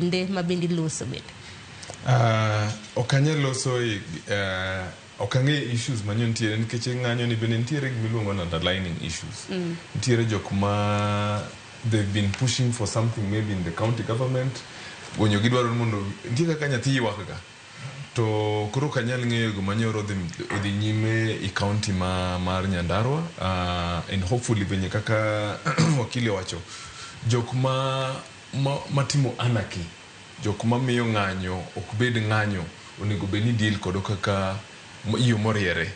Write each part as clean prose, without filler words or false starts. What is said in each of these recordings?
Kinde ma bende iloso bende. Ok anyal loso e, ok ang'e issues ma nitiere nikech ng'anyo ni bende nitiere gima iluongo ni underlining issues. Nitiere jok ma they've been pushing for something maybe in the county government, gonyo gidwaro ni mondo nitie kaka nyathi ywak ga. To koro ok anyal ng'eyo gima nyoro odhi nyime e county ma mar Nyandarua, and hopefully bende kaka wakili owacho, jok ma matimo anarchy, jok mamiyo ng'anyo ok bed ng'anyo, onego bed ni deal kodo kaka yo moriere.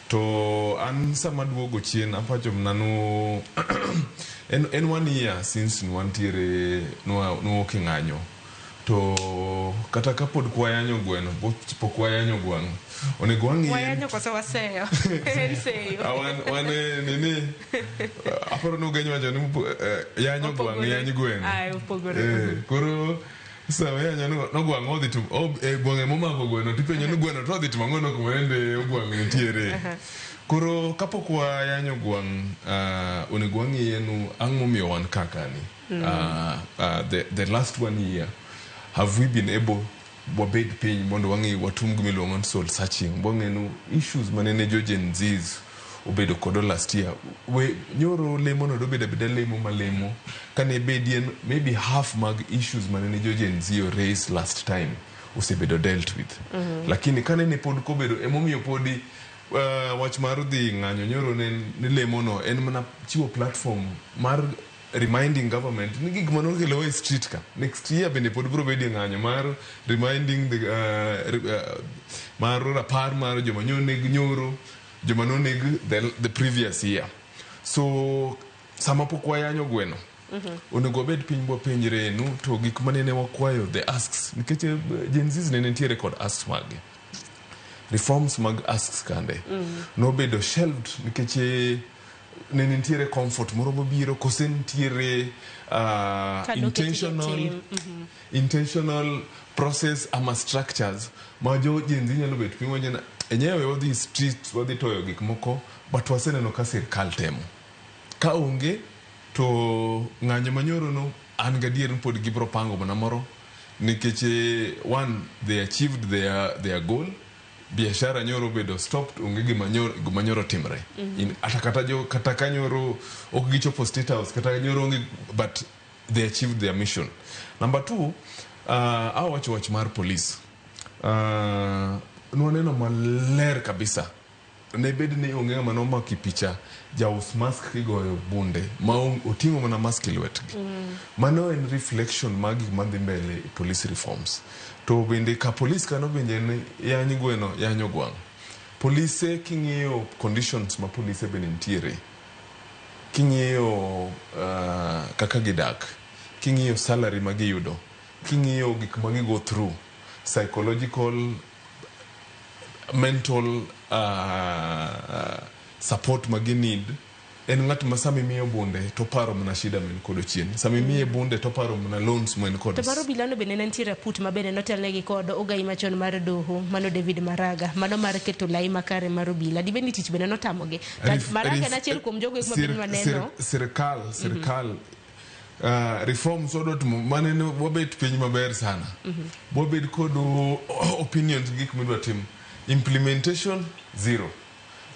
To an sama duogo chien apacho mana nu en one year since nwantiere nwawuok e ng'anyo. To kata kapod kwayanyo gweno, pok wayanyo gwang'. Onego wang'i Wayanyo koso waseyo? En seyo. Ah, wan nini aparo ni Ugenya wacho ni yanyo gwang' Opogore. yany gweno. Ai, opogore. Koro sama yanyo no gwang' odhi to gwang' emomako gweno tipenjo ni gweno to odhi timo ang'o no kuma ende ogwang' nitiere. Koro kapok wayanyo gwang', onego wang'iye nu ang' momiyo wan kaka ni. The last one year, have we been able wabed piny mondo wang'i watum gima iluongo ni soul searching, wang'e nu issues manene jo Gen Zs obedo kodo last year, we nyoro lemo no dobedo abeda lemo malemo kane bedie maybe half mag issues manene jo Gen Z o raise last time osebedo dealt with. Lakini kanene pod kobedo emomiyo podi wach mar dhi ng'anyo nyoro ne ni lemo no en mana chiwo platform mar reminding government ni gik manokelo e street ka next year bende pod biro bedie ng'anyo mar reminding the, mar rapar mar joma noneg nyoro, joma noneg the previous year. So sama pok wayanyo gweno, onego wabed piny bwapenjre nu to gik manene wakwayo, the asks, nikech Gen Zs nene nitiere kod asks mage, reforms mag asks kande nobedo shelved nikech ne nitiere comfort moro mobiro kose nitiere Ka noketgi e intentional tim. Intentional process ama structures ma jo Gen Z nyalo bet piny wacho ni enyewe wadhi street, wadhi toyo gik moko, but waseneno ka sirkal temo ka onge to ng'anyo manyoro no, an gadier ni pod gibiro pango mana moro nikech one, they achieved their goal. Biashara nyoro obedo stopped, onge gima nyoro timre. Ata kata jo kata ka nyoro ok gichopo State House, kata nyoro onge, but they achieved their mission. Number two, awacho wach mar police, nwaneno maler kabisa ne bed ni onge ng'ama nomako e picha jaus mask kigoyo bunde ma oting'o mana mask e lwetgi. Mano en reflection mag gik madhi mbele e police reforms. To bende ka police kano bende en yany gweno yanyo gwang'. Polise king'iyo conditions ma polise bende nitiere, king'iyo kaka gidak, king'iyo salary ma giyudo, king'iyo gik ma gigo through, psychological, mental support ma gi need, en ng'at ma sama imiyo bunde to paro mana shida ma en kodo chien, sama imiye bunde to paro mana loans ma en kod. To mar obilano bende ne nitiere aput ma bende notelnegi kod ogai machon mar doho mano David Maraga, mano mar keto lai makare mar obila. Dibed ni tich bende notamogi. To Maraga en achiel kuom jogo eko ma bende waneno. Sirkal reforms wadwa timo manene wabet piny maber sana, wabed kod opinions gi gik midwa tim, implementation zero.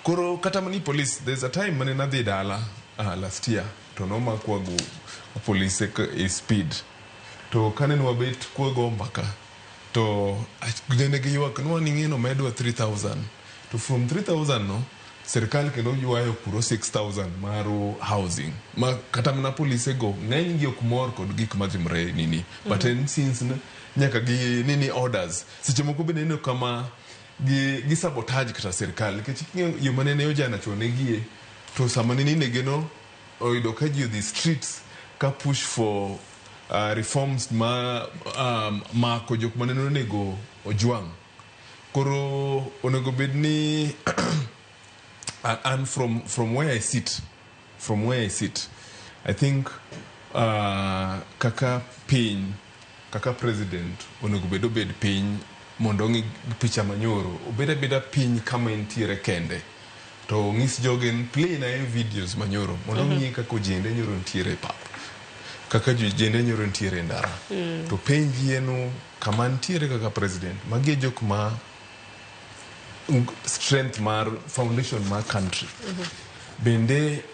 Koro kata mani police, there's a time mane nadhi dala last year to nomakwa go polise e speed, to kane wabet kwago mbaka to nene giywak ni wan ing'e nomedwa 3000, to from 3000 no sirkal kendo ywayo kuro 6000 mar housing, ma kata mana polise go ng'eny gi ok mor kod gik matimre nini, but en since nyaka gi nini orders, seche moko bende ineno kama gi sabotage kata sirkal nikech king'iyo yo manene ojana chon negie to sama nene inege no oyudo ka ji odhi streets ka push for reforms ma mako jok manene onego ojwang'. Koro onego bed ni and from where I sit, from where I sit, I think kaka piny, kaka president onego bed obed piny mondo ong'i picha manyoro, obed abeda piny kama entiere kende to ong'is joge ni play na e videos manyoro mondo ong'i kaka ojende nyoro nitiere e pap. Kaka jojende nyoro nitiere e ndara. To penji en kama nitiere kaka president. Magi e jok ma strength mar foundation mar country. Bende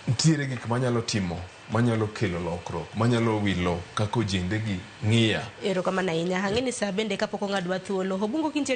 nitiere gik manyalo timo manyalo kelo lokruok, manyalo wilo kaka ojende gi ng'iya. Erokamano ahinya. Ang'e ni saa bende kapok ong'adwa thuolo. Obungo kintie.